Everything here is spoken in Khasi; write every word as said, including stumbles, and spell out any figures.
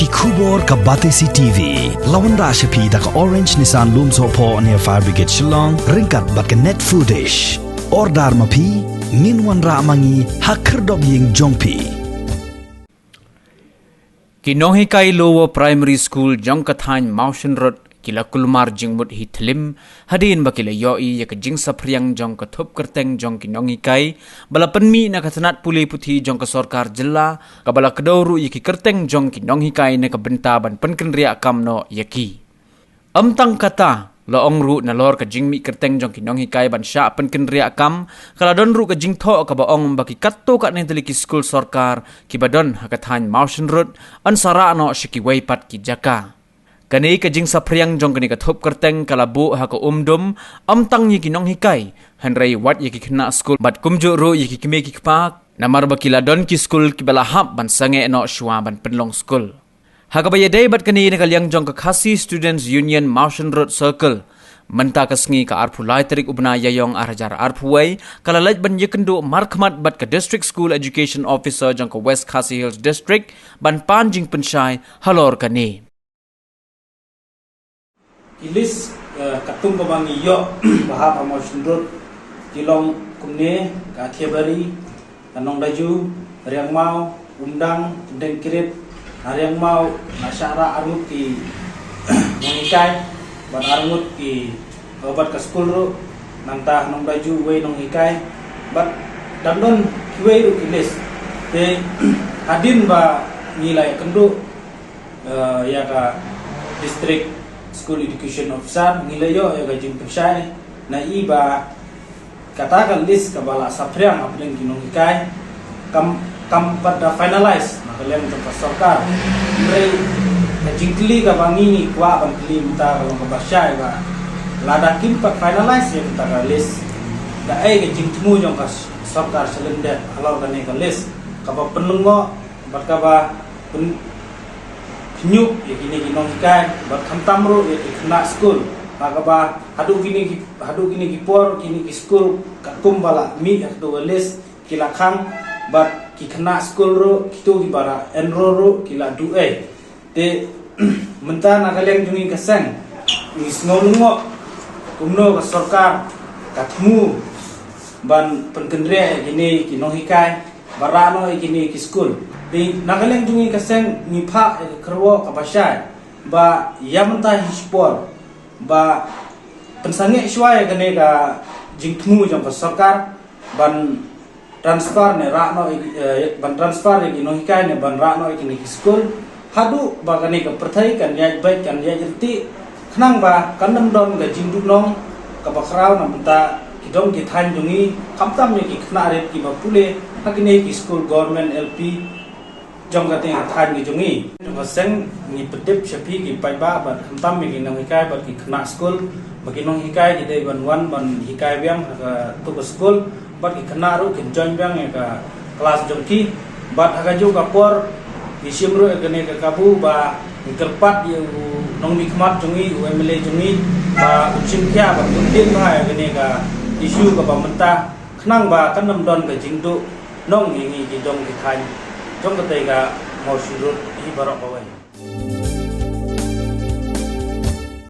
Khubor ka Batesi T V la wanrah sha phi da ka Orange Nissan Lumsohphoh near Fire Brigade Shillong, ryngkat bad ka Net Foodish. Order ma phi, ngin wanrah ma ngi ha khyrdop ïing jong phi. Ki nonghikai Lower Primary School jong ka thaiñ Mawshynrut ki la kulmar jingmut hi thlim, hadien ba ki la ïohi ïa ka jingsaphriang jong ka thup kyrteng jong ki nonghikai ba la pynmih na ka tnat pule puthi jong ka sorkar jylla, kaba la kdew ruh ïa ki kyrteng jong ki nonghikai na ka bynta ban pynkynriah kam noh ïa ki. Ym tang kata, la ong ruh nalor ka jingmih kyrteng jong ki nonghikai ban shah pynkynriah kam, ka la don ruh ka jingthoh kaba ong ba ki katto katne tylli ki skul sorkar kiba don ha ka thaiñ Mawshynrut yn sa rah noh sha kiwei pat ki jaka. Kane ka jingsaphriang jong kane ka thup kyrteng ka la buh ha ka umdum, ym tang ïa ki nonghikai, hynrei wat ïa ki khynnah skul bad kumjuh ruh ïa ki kmie ki kpa, namar ba ki la don ki skul kiba la hap ban sangeh noh shuwa ban pynlong skul. Ha kaba ïadei bad kane na ka liang jong ka Khasi Students Union Mawshynrut Circle, mynta ka sngi ka arphew lai tarik u bnai Ïaïong ar hajar arphew wei, ka la leit ban ïakynduh markhmat bad ka District School Education Officer jong ka West Khasi Hills District ban pan jingpynshai halor kane. Ki list, eh, katkum kaba ngi ïoh ba hap ha Mawshynrut ki long kumne: ka Athiabari, ka Nongdaju, Riangmaw, Umdang, Dengkrit, ha Riangmaw la shah rah arngut ki nonghikai bad arngut ki, eh, bad ka skul ruh, nangta Nongdaju wei nonghikai bad dang don kiwei ruh ki list. Te hadien ba ngi la ïakynduh, eh, ïa ka District School Education Officer, ngi la ïoh ïa ka jingpynshai na i ba kata ka list kaba la saphriang hapdeng ki nonghikai kam, kam pat da finalize na ka liang jong ka sorkar. Hynrei ka jingkylli kaba ngi ngi kwah ban kylli mynta ka long kaba shai ba lada kim pat finalize ïa kata ka list, kaei ka jingthmu jong ka sorkar shalyndet halor kane ka list kaba pynlyngngoh bad kaba pyn-, pynïoh ïa kine ki nonghikai bad khamtam ruh ïa ki khynnah skul. Ha kaba haduh kine ki, haduh kine ki por kine ki skul katkum ba la mih ha kato ka list ki la khang bad ki khynnah skul ruh kito kiba la enrol ruh ki la duh-ei. Te mynta na ka liang jong ngi ka seng ngi sngew lyngngoh kumno ka sorkar ka thmu ban pynkynriah ïa kine ki nonghikai ba rah noh ïa kine ki skul. Te na ka liang jong ngi ka seng ngi phah ïa ka kyrwoh kaba shai ba ïa mynta hi shipor ba pynsangeh shuwa ïa kane ka jingthmu jong ka sorkar ban transfer ne rah noh ïa ki, eh, ban transfer ïa ki nonghikai ne ban rah noh ïa kine ki skul. Haduh ba kane ka pyrthei kan ïaid beit kan ïaid ryntih, khnang ba kan ym don ka jingduhnong kaba khraw na bynta ki dong ki thaiñ jong ngi, khamtam ïa ki khynnah rit kiba pule ha kine ki skul government L P jong ka teng ka thaiñ ki jong ngi. Jong ka seng ngi pyntip sha phi ki paidbah bad khamtam ïa ki nonghikai bad ki khynnah skul ba ki nonghikai ki dei ban wan ban hikai biang ha kato ka skul bad ki khynnah ruh kin join biang ïa ka klas jong ki. Bad ha kajuh ka por ngi shim ruh ïa kane ka kabu ba ngi kyrpad ïa u nongmihkhmat jong ngi, u M L A jong ngi, ba un shim khia bad un tip bha ïa kane ka issue kaba mynta, khnang ba kan ym don ka jingduhnong ïa ngi ki dong ki thaiñ jong katei ka Mawshynrut hi baroh kawei.